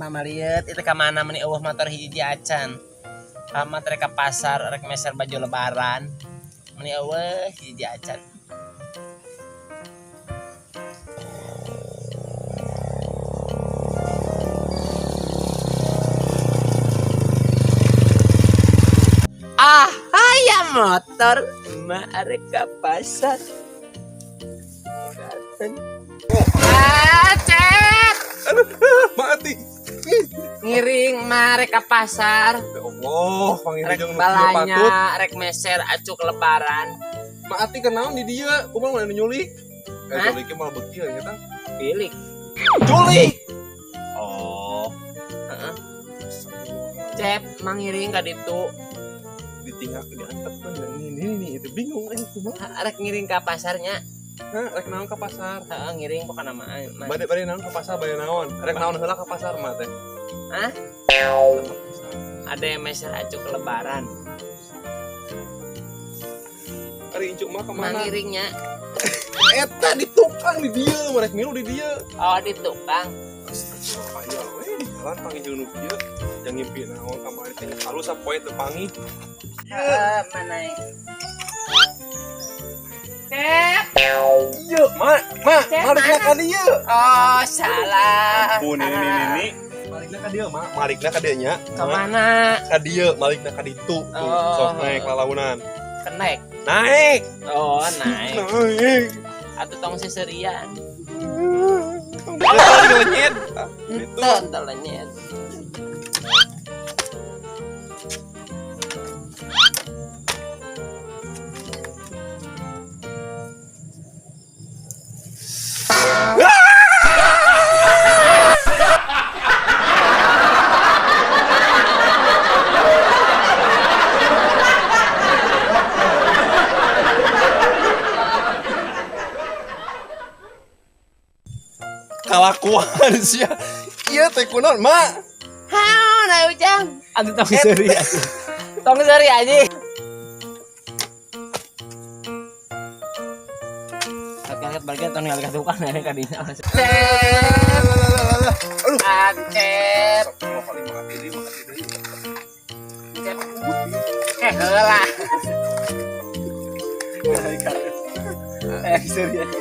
Mama lihat itu ka mana meni eueuh motor hiji acan. Amat rek ka pasar rek meser baju lebaran. Meni eueuh hiji acan. Ah, aya motor emak rek ka pasar. Ah, Cep. Aduh, mati. Ngiring mah rek ka pasar. Ya Allah, panggil Rek jeung nu balanya, patut. Rek meser acuk lebaran. Maati kenaon di dieu? Kumaha mana nyulik? Eh, Hah? culiknya malah beuki ya tang. Pilik. Culik. Oh, Heeh. Cep, mangiring ka ditu. Ditinggal diantep kan ini itu bingung eh kumaha. Rek ngiring ka pasarnya. Hah, rek naon ka pasar? Heeh, ngiring pokona mah. Mah. Bade bade naon ka pasar, bade naon? Rek naon heula ka pasar mah teh? Hah? Ada yang meser acuk lebaran. Ari incuk mah kemana? Mangiringnya. Eta di tukang di dieu, rek milu di dieu. Oh, di tukang. Astagfirullah, aya we di jalan panggil jeung nu kieu. Yang ngimpi naon kamari teh halus sapoe teu panggih. Heeh, mana? Cep. Ieu, ma, ma, Cep, malikna mana? ka dieu. Oh, salah. Ampun, ini. Malikna ka dieu, ma. Malikna ka dieu nya. Ke mana? Ka dieu, malikna ka ditu. Tuh, Oh. sok naik lalaunan. Kenaik. Naik. Oh, naik. Naik. Atau tong seserian. Tong lenyet. Ah, itu. Ente lenyet. Kalakuan sia. Ieu teh kunaon, Ma? Haon ayo Ujang. Atuh tong seri aja. Tong seri aja. Kaget bagian tong ngali tukang dari kadinya. Cep. Aduh. Cep. Sok kali mati deui, mati deui. Cep. Eh, heula. Eh, serius.